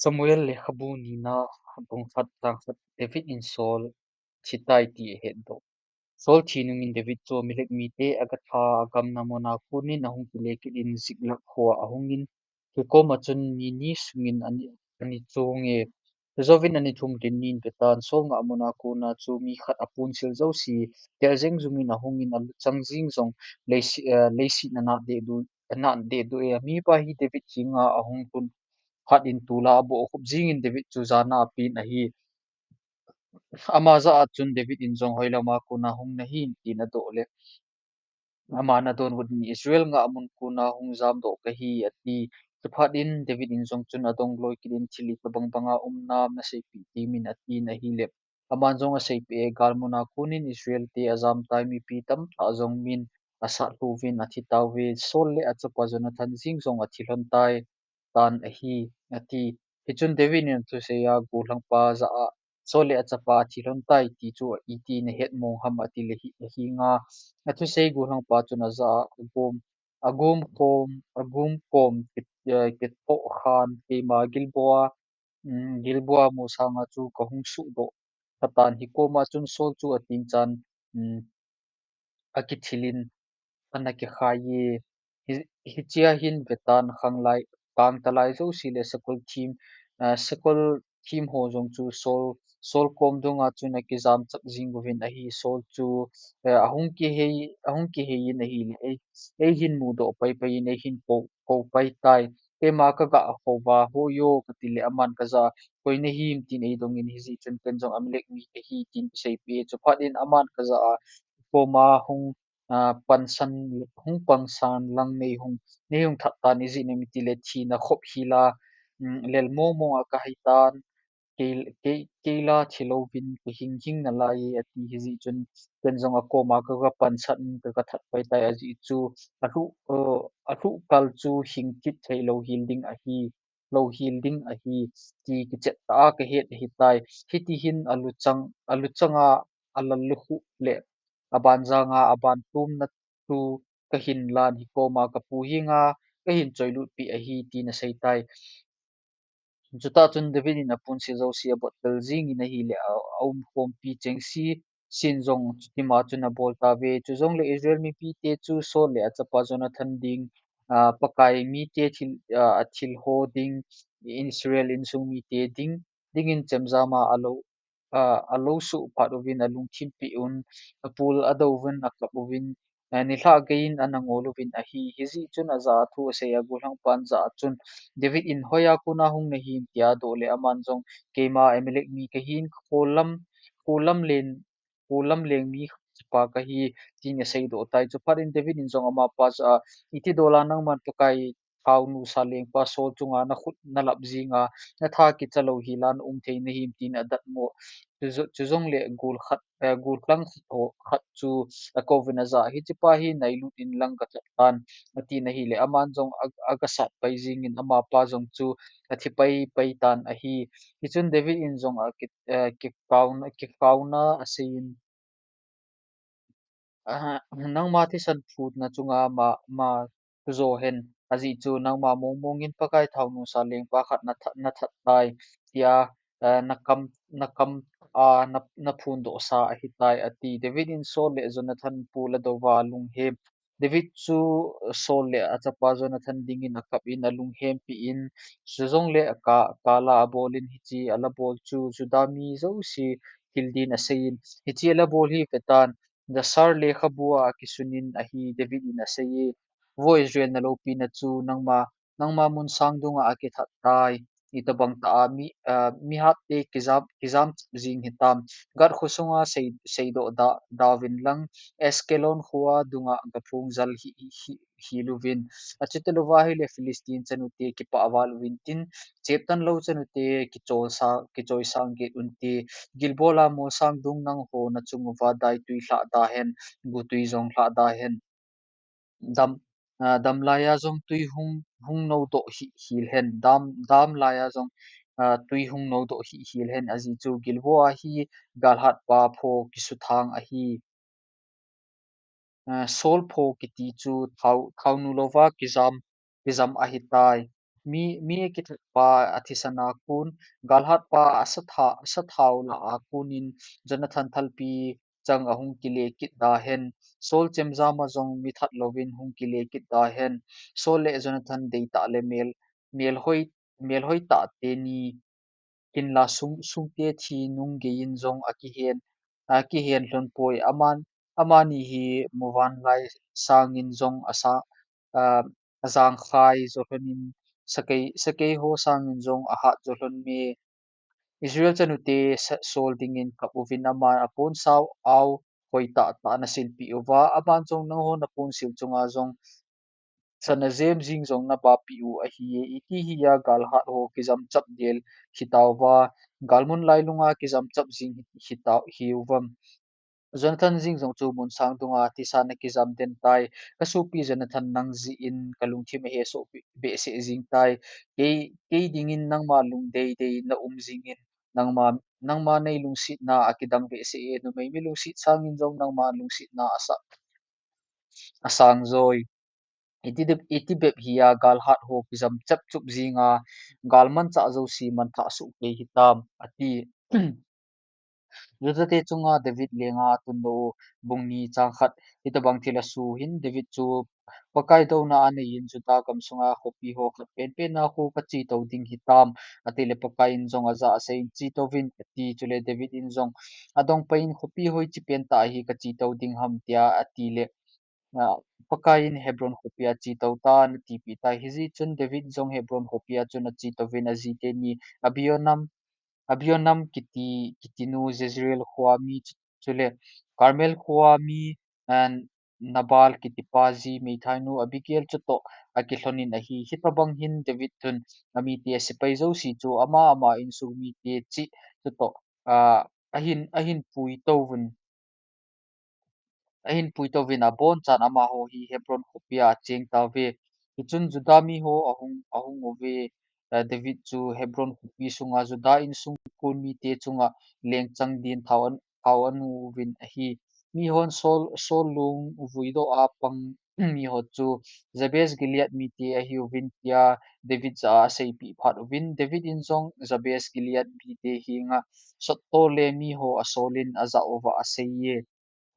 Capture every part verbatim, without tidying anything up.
Samuel lekhabu nina, bung khat, chang khat. David in Saul thi tai ti ahet doh. Saul thi nungin David chu Amalek mite a Gath a gamna muna konin ahung kile kit in Ziklag khoa ahungin, kikoma chun ni ni sungin ani, ani chunge. Chujouvin ani thum lhin nin vetan Saul ngah muna kona chu mi khat apun sil jouse, tel jeng jungin ahungin aluchang jing jong leisi, eh, leiset a nat deh du, nat deh du e. Mipa hi David henga ahung lhun khat in tula aboh khup jingin David chu jana apen ahi. Ama jah a chun David in jong hoilama kona hung nahim tin adoh le, aman adonbut in Israel ngah mun kona hung jamdoh kahi ati. Chuphat in David in jong chun adong loi kit in thil itobang banga um nam naseipeh temin atin ahile, aman jong aseipeh e, gal muna konin Israel te ajam tai, mipi tamtah jong min asat lhuvin athi tauve, Saul le achapa Jonathan jeng jong athi lhon tai tan ahi, ati. Hichun David in athusei a, gollhangpa jah a, Saul le achapa athi lhon tai ti chu iti nahet mong ham, ati le hi, ahenga athusei gollhangpa chun ajah a, agom, agom kom, agom kom ki, eh, kithoh khan keima Gilboa, mm, Gilboa molsanga chu kahung suhdoh katan, hikoma chun Saul chu ating chan, mm, akithilin ana kikhai e. Hi, hichea hin vetan khanglai, kangtalai jouse le sakol thim, ah, sakol thim ho jong chu Saul, Saul kom dunga chun akijam chap jing uvin ahi. Saul chu, eh, ahung kihei, ahung kihei in ahile, ei, ei hin mudoh paipai in ei hin kou, kou pai tai. Keima kaga khouva, hoi o, kati le aman kajah a, koi nahim tin eidongin, hijeh chun ken jong Amalek mi kahi tin kiseipeh e. Chuphat in aman kajah a, koma hung, ah, pansan, hung pangsan lang nei hung, nei hung that tan, ijeh inem itile thina khop hila, mm, lel mong mong a kahai tan, kei, kei, keila thi louvin kahing hing nalai e, ati. Hijeh chun ken jong akoma kaga pansat in kaga that pai tai, ajeh chu alhuh, uh, alhuh kal chu hing kit thei lou hel ding ahi, lou hel ding ahi, ti kichet tah a kahet ahitai. Hiti hin aluchang, aluchang a alal lukhuh le abanjang a abantumna chu kahin lan, hikoma kapu henga kahin choilutpeh ahi, tin aseitai. Chutah chun David in apunsil jouse abottel jingin ahile, a, aumkhompi chengse sen jong chutima chun abol tauve. Chujongle Israel mipite chu Saul le achapa Jonathan ding, ah, Pakai mite thil, ah, athilho ding, Israel insung mite ding, dingin chemjam a alou, ah, alou suh phat uvin alungthim peh un, apul adou uvin akap uvin, eh, nilhah geiyin ana ngol uvin ahi. Hijeh chun ajah a thu asei a, gollhangpan jah a chun, David in hoiya kona hung nahim tia adoh le, aman jong keima Amalek mi kahin, khollam, khollam len, khollam leng mi chapa kahi, tin aseidoh tai. Chuphat in David in jong amapa jah a, iti dola nangman Pakai thao nusa lengpa Saul chunga nakhut nalap jinga, natha kicha lou hela naum thei nahim, tin adatmo. Chujo-, chujongle gol khat, eh, gollhang khat ho, khat chu akouvin ajah a, hichepa hi nailut inlang kathat tan, atin ahile, aman jong a, agasat pai jingin amapa jong chu athi pai pai tan ahi. Hichun David in jong aki, eh, kikauna, kikauna aseiyin, ah, nangma thisan phutna chunga ma, ma thujo hen, ajeh chu nangma mong mongin Pakai thao nusa lengpa khat nathat, nathat tai, tia, eh, nakam, nakam a, na, naphondoh sa ahitai, ati. David in Saul le Jonathan pul adouva alunghem. David chu Saul le achapa Jonathan dingin akap in alunghempeh in, chujongle aka, kala abol in, hiche alabol chu Juda mi jouse thil din aseiyin, hiche alabol hi vetan, Jasar lekhabua akisunin ahi, David in aseiye. Vo Israel naloupina chu nangma, nangma mun sang dunga akithat tai. Itobang tah a mi, ah, mihatte kijam, kijam jing hitam. Gath khosunga sei, seidoh da, dauvin lang, Ashkelon khoa dunga gaphung jal hi, hi, hi, hilouvin. Achuti louva ahile Philistine chanute kipah val uvin tin, cheptan lou chanute kichol sa, kichoisang get unte. Gilboa molsang dung nangho nachung uva daitwi lhah da hen, gutwi jong lhah da hen. Dam, ah, dam laiya jong twi hung, hung nodoh hi, hel hen. Dam, dam laiya jong, ah, twi hung nodoh hi, hel hen. Ajeh chu Gilboa hi galhatpa pho kisuthang ahi. Ah, Saul pho kiti chu thao, thao nu louva kijam, kijam ahitai. mi, mi kithat pa athisan a kon, galhat pa asatha, asathau lah a kon in Jonathan thalpi chang ahung kile kit da hen. Saul chemjam a jong mi that louvin hung kile kit da hen. Saul le Jonathan deitah le mel, melhoi, melhoi tah teni hinla sung, sungte thi nung gei in jong akihen, akihen lhon poi. Aman, amani hi muvanlai sangin jong asa, ah, ajangkhai jo lhon in sakei, sakei ho sangin jong ahat jo lhon me. Israel chanute sa-, Saul dingin kap uvin aman apon sao au hoi tah tah ana silpeh uva, aman jong nangho napon sil chunga jong sana jem jing jong nabapeh u ahi e, iti hiya galhat ho kijam chap del hitauva, galmun lailunga kijam chap jing hi-, hitau, hiuvam. Jonathan jing jong chu mun sang dunga thisan a kijam den tai. Kasopi Jonathan nang jeh in kalungthim ahesoh be-, behseh jing tai. Kei, kei dingin nangma lungdei dei naum jingin, nangma, nangma nei lungsetna akidang behseh e, numei mi lungset sangin jong nangma lungsetna asa, asang joi. Iti dep, iti bep hiya galhat ho kijam chap chup jinga, galmanchah jouse manthah soh kei hitam, ati. Judate chunga David lenga tundoh u, bung ni chang khat. Hitobang thil asoh hin David chu Pakai douna anei in Juda gamsunga khopi ho khat penpen a khu kachetou ding hitam, atile Pakai in jong ajah a aseiyin chetouvin, ati. Chule David in jong adongpai in khopi hoiche pentah hi kachetou ding ham tia atile, ah, Pakai in Hebron khopia chetou tan atipeh tai. Hijeh chun David jong Hebron khopia chun achetouvin ajiteni Abionam, Abionam kiti, kitinu Jezreel khoa mi chu-, chule Carmel khoa mi, ah, Nabal kitipa ji meithainu Abigail chutoh akilhonin ahi. Hitobang hin David chun amite sepai jouse chu ama ama insung mite cheh chutoh, ah, ahin, ahin puitouvin. Ahin puitouvin abonchan amaho hi Hebron khopia acheng tauve. Hichun Juda miho ahung, ahung uve. Eh, David chu Hebron khopi sunga Juda insung kon mite chunga lengchang din thao an, thao anu uvin ahi. Mihon Saul, Saul lung vuidoh a pang miho chu Jabes Gilead mite ahiuvin tia David jah a aseipeh phat uvin, David in jong Jabes Gilead mite henga sottol le miho asolin ajah uva aseiye.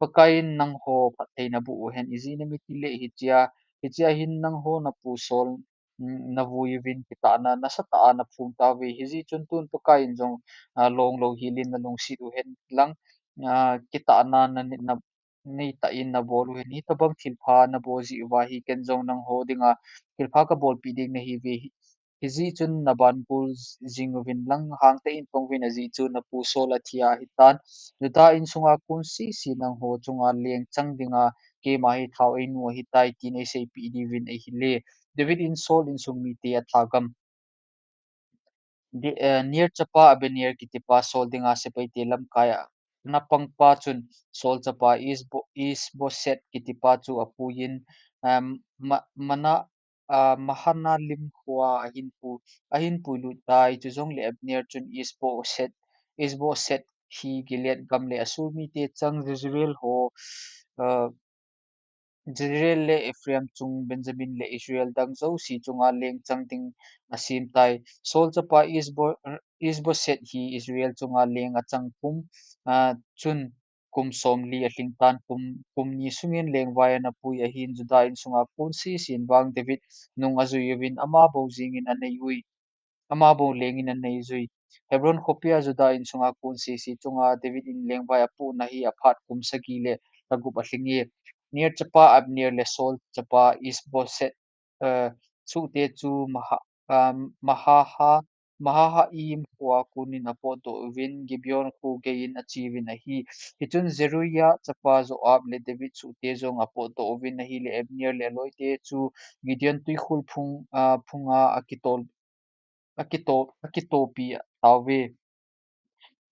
Pakaiyin nangho phatthei naboh uhen, ijeh inem itile hichea, hichea hin nangho napu Saul, mm, navui uvin kitahna nasatah a naphong tauve, hijeh chun tun Pakaiyin jong, ah, longlou helin nalungset uhen lang, ah, kitahna na, na, neitah in nabol uhen, hitobang thilpha nabol jeh uva hi ken jong nangho dinga thilpha kabolpeh ding nahiuve, hi, hijeh chun naban gol jing uvin lang hangtah in pang uvin, ajeh chu napu Saul athi ahitan, Juda insunga kon sese nangho chunga lengchang dinga keima hi thao einu ahitai tin eiseipeh diuvin ahile. David in Saul insung mite athagam. Di-, eh, Ner chapa Abner kitipa Saul dinga sepaite lamkai a ana pangpa chun Saul chapa Isbo-, Isboset kitipa chu apuiyin, em, Ma-, Mana-, ah, Mahanaim khoa ahin pu-, ahin puilut tai. Chujongle Abner chun Isboset, Isboset hi Gilead gam le asul mite chang Jezreel ho, ah, Jezreel le Ephraim chung, Benjamin le Israel dang jouse chunga lengchang ding asem tai. Saul chapa Isbo-, Isboset hi Israel chunga leng achang kum, ah, chun kum somli alhing tan, kum, kum ni sungin lengvai ana pui ahin, Juda insunga kon sesen vang David nung ajui uvin ama bou jingin anei ui. Ama bou lengin anei jui. Hebron khopia Juda insunga kon sese chunga David in lengvai apohna hi aphat kum sagi le lha gup alhinge. Ner chapa Abner le Saul chapa Isboset, eh, suhte chu Maha-, ah, Mahaha-, Mahanaim khoa konin apotdoh uvin Gibeon kho geiyin acheuvin ahi. Hichun Zeruiah chapa Joab le David suhte jong apotdoh uvin ahile Abner le aloite chu Gideon twikul phung, ah, phunga akitol akito-, akitopi tauve.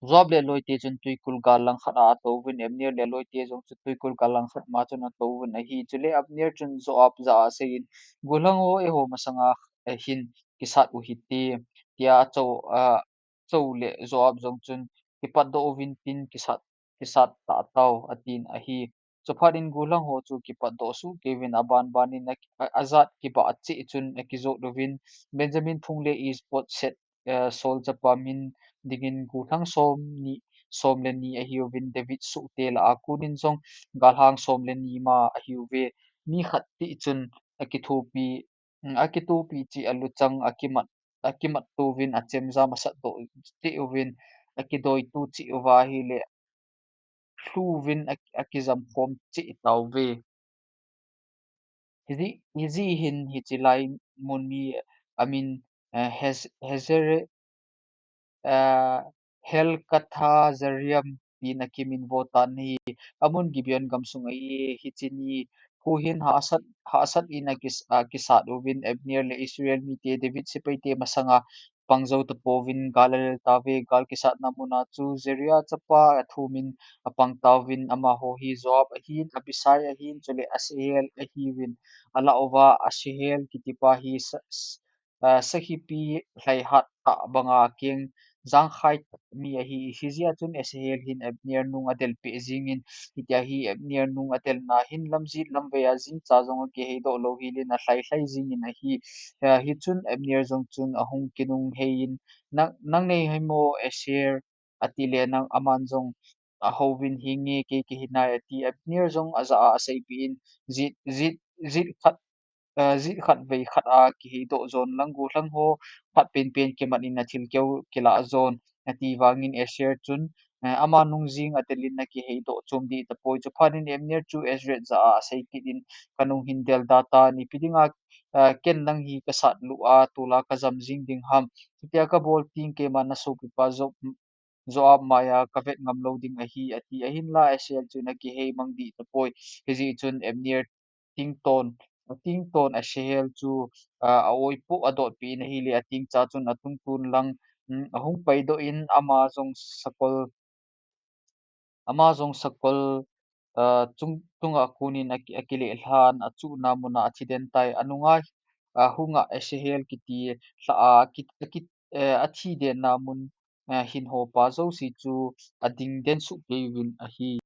Joab le aloite chun twikul gal langkhat a atouvin, Abner le aloite jong chu twikul gal langkhat ma chun atouvin ahi. Chule Abner chun Joab jah a aseiyin, "Gollhang ho, eiho masanga, eh, hin kisat uhite," tia achou, ah, achou le Joab jong chun, "Kipatdoh uvin tin kisat, kisat tah tau," atin ahi. Chuphat in gollhang ho chu kipatdoh soh kei uvin aban ban in a, a, ajat kibah cheh chun akijot uvin, Benjamin phung le Is-boset, eh, Saul chapa min dingin gollhang som ni, som le ni ahiuvin David sohte lah a kon in jong galhang som le ni ma ahiuve. Mi khat tih chun akithopi, mm, akithopi cheh a luchang akimat, akimat to uvin achemjam asatdoh cheh uvin akidoitu cheh uva ahile lhu uvin a, akijam khom cheh tauve. Hiji, hiji hin hiche lai mun mi amin, eh, Hez-, Hezere, eh, Helkathazerim tin akiminvo tan ahi. Amun Gibeon gamsung ahi. Hiche ni khu hin hahsat, hahsat in akis-, akisat uvin Abner le Israel mite David sepaite masanga pang jou tapouvin gal alel tauve. Gal kisatna muna chu Zeruiah chapa athumin apang tauvin amaho hi Joab ahin, Abisai ahin, chule Asahel ahiuvin. Alah uva Asahel kitipa hi sa-, s-, ah, sakhipi lhaihat tah banga keng jangkhai mi ahi. Hijeh a chun Asahel hin Abner nung adelpeh jingin, hitia hi Abner nung adelna hin lamjet lamvei a jingcha jong akiheidoh lou hel in alhai lhai jingin ahi. Ah, hichun Abner jong chun ahung kinunghei in, nang, nang nei himo Asahel, atile nang aman jong ahouvin hinge kei kahi nai ati. Abner jong ajah a aseipeh in jet, jet, jet khat, eh, jet khat vei khat a kiheidoh jon lang gollhang ho khat penpen kimat in athilkeu kilah jon ati vangin Asahel chun, eh, ama nung jing adel in akiheidoh chom deh tapoi. Chuphat in Abner chu Asahel jah a asei kit in kanung hin del da tan ipi dinga, eh, ken nang hi kasat lou a tol a kajam jing ding ham. Hitia kabol teng keima nasopipa Joab Joab maiya kavet ngam lou ding ahi, ati. Ahinla Asahel chun akihei mang deh tapoi. Hijeh chun Abner tington, atington Asahel chu, ah, a-oi poh adotpeh in ahile atengcha chun atungtun lang, um, ahung paidoh in ama jong sakol, ama jong sakol, ah, chung, chunga kon in aki, akileh lhan achuhna muna athi den tai. Anunga, ah, hunga Asahel kiti lha a aki, aki, eh, athi denna mun, eh, hin hopa jouse chu ading den soh kei uvin ahi.